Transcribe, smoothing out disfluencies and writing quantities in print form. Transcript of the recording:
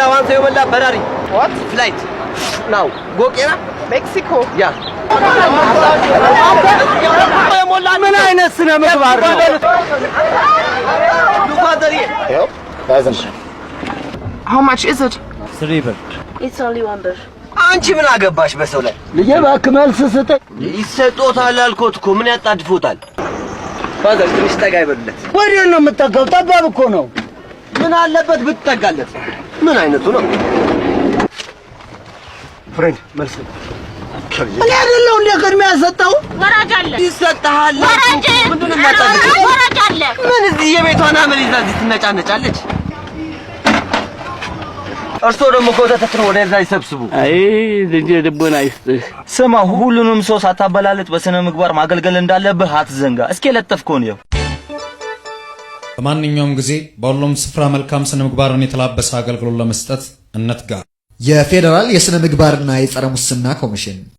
One ሰው የሞላ በራሪ። What? Flight now go ቄራ። Mexico. Yeah፣ ምን አይነት ስነ ምግባር ነው? Father ዬ። How much is it? 3 ብር። It's only 1 birr. አንቺ ምን አገባሽ በሰው ላይ? ልጄ፣ እባክህ መልስ ስጠኝ። ይሰጦታል አልኮት እኮ፣ ምን ያጣድፎታል? Father፣ ትንሽ ጠጋ ይበሉለት። ወዴት ነው የምጠጋው? ጠባብ እኮ ነው። ምን አለበት ብትጠጋለት? ምን አይነቱ ነው? Friend፣ መልስ። እኔ አይደለሁ እንደ ቅድሚያ ሰጠው? ወራጅ አለ። ይሰጥሃል። ወራጅ። ምንድን ነው የሚያጣድፈው? ወራጅ አለ። ምን እዚህ የቤቷን አመል ይዛ እዚህ ትነጫነጫለች? እርስዎ ደግሞ ኮተተትን ወደዛ ይሰብስቡ። አይ ልጄ፣ ልቦና ይስጥህ። ስማ፣ ሁሉንም ሰው ሳታበላልጥ በስነ ምግባር ማገልገል እንዳለብህ አትዘንጋ። እስኪ የለጠፍከውን ይኸው። በማንኛውም ጊዜ በሁሉም ስፍራ መልካም ስነ ምግባርን የተላበሰ አገልግሎት ለመስጠት እንትጋ። የፌዴራል የሥነ ምግባርና የጸረ ሙስና ኮሚሽን።